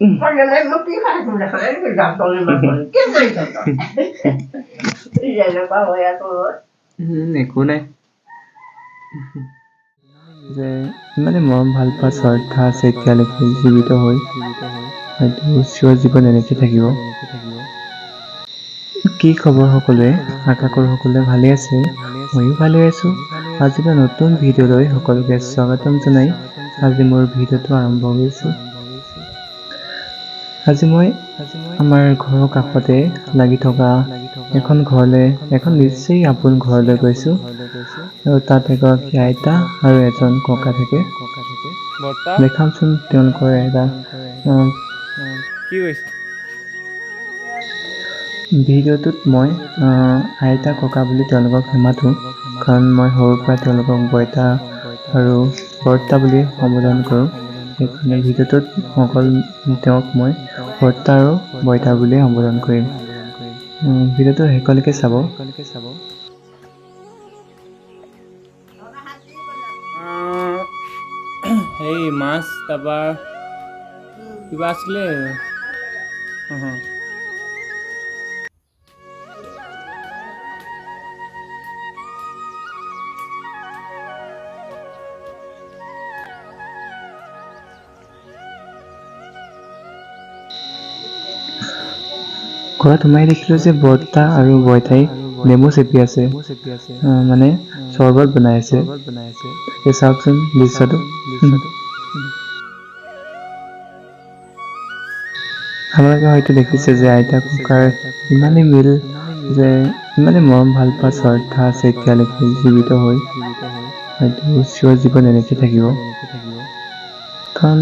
মই কি খাইছো দেখাই জাতনি মাতনি কি কৰিছ তই? যেনেকুৱা হৈ আছো মই। একো নাই যে ইমানে মৰম ভাল পোৱা শ্ৰদ্ধা আছে এতিয়ালৈকে জীৱিত হৈ, হয়তো চিৰজীৱন এনেকৈ থাকিব। কি খবৰ সকলোৱে? আশা কৰোঁ সকলোৱে ভালে আছে, ময়ো ভালে আছোঁ। আজি এটা নতুন ভিডিঅ' লৈ সকলোকে স্বাগতম জনাই আজি মোৰ ভিডিঅ'টো আৰম্ভ কৰিছোঁ। আজি মই আমাৰ ঘৰৰ কাষতে লাগি থকা এখন ঘৰলৈ, এখন নিচেই আপোন ঘৰলৈ গৈছোঁ আৰু তাত এগৰাকী আইতা আৰু এজন ককা থাকে। দেখামচোন তেওঁলোকৰ এটা কি কৈছে ভিডিঅ'টোত। মই আইতা ককা বুলি তেওঁলোকক নামাতোঁ, কাৰণ মই সৰুৰ পৰা তেওঁলোকক বইতা আৰু বৰ্তা বুলি সম্বোধন কৰোঁ। সেইকাৰণে ভিডিঅ'টোত অকল তেওঁক মই বৰ্তা আৰু বইতা বুলিয়ে সম্বোধন কৰিম। ভিডিঅ'টো শেষলৈকে চাব। সেই মাছ, তাৰপৰা কিবা আছিলে। ঘৰত সোমাই দেখিলোঁ যে বৰ্তা আৰু বইতাই নেমু চেপি আছে, মানে চৰ্বত বনাই আছে। তাকে চাওকচোন দৃশ্যটো। আপোনালোকে হয়তো দেখিছে যে আইতা ককাৰ ইমানেই মিল যে ইমানেই মৰম ভাল পোৱা শ্ৰদ্ধা আছে এতিয়ালৈকে জীৱিত হৈ, হয়তো চিৰজীৱন এনেকৈ থাকিব। কাৰণ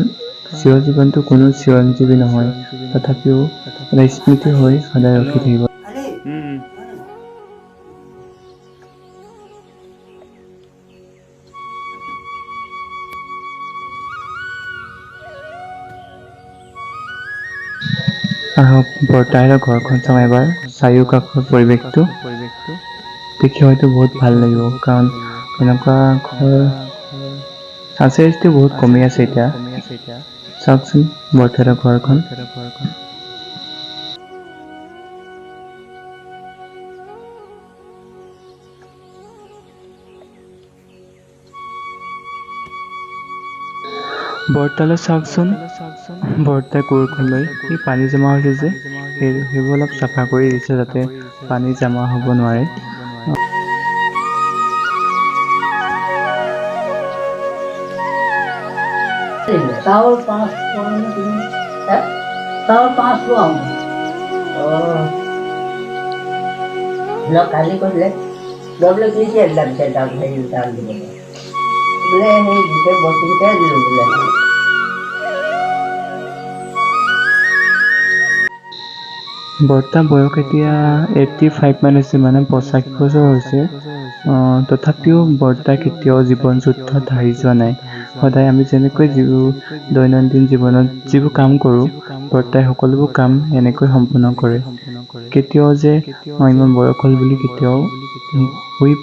চিৰজীৱনটো কোনো চিৰঞ্জীৱী নহয়, তথাপিও এটা স্মৃতি হৈ সদায় ৰখি থাকিব। আহক বৰ্তাহঁতৰ ঘৰখন চাওঁ এবাৰ। চাৰিওকাষৰ পৰিৱেশটো দেখি হয়তো বহুত ভাল লাগিব, কাৰণ এনেকুৱা ঘৰ আছে যদিও বহুত কমি আছে এতিয়া। চাওকচোন বৰ্তাহঁতৰ ঘৰখন। বৰ্তালৈ চাওকচোন, বৰ্তাই কোৰখন লৈ এই পানী জমা হৈছে যে সেইবোৰ অলপ চাফা কৰি দিছে যাতে পানী জমা হ'ব নোৱাৰে। চাউল 5 পোৱা নে তুমি? হে? চাউল 5 পোৱা। অঁ, ন কালি কৈছিলে মই বোলে কি কি আনিলা পিছে চাউল, হেৰি চাউল দিবলৈ বোলে সেই গোটেই বস্তুকেইটাই দিলোঁ বোলে। বৰ্তা বয়স এতিয়া 85 মান হৈছে, মানে 85 বছৰ হৈছে। তথাপিও বৰ্তা কেতিয়াও জীৱন যুদ্ধত হাৰি যোৱা নাই। সদায় আমি যেনেকৈ যিবোৰ দৈনন্দিন জীৱনত যিবোৰ কাম কৰোঁ, বৰ্তাই সকলোবোৰ কাম এনেকৈ সম্পূৰ্ণ কৰে। কেতিয়াও যে ইমান বয়স হ'ল বুলি কেতিয়াও শুই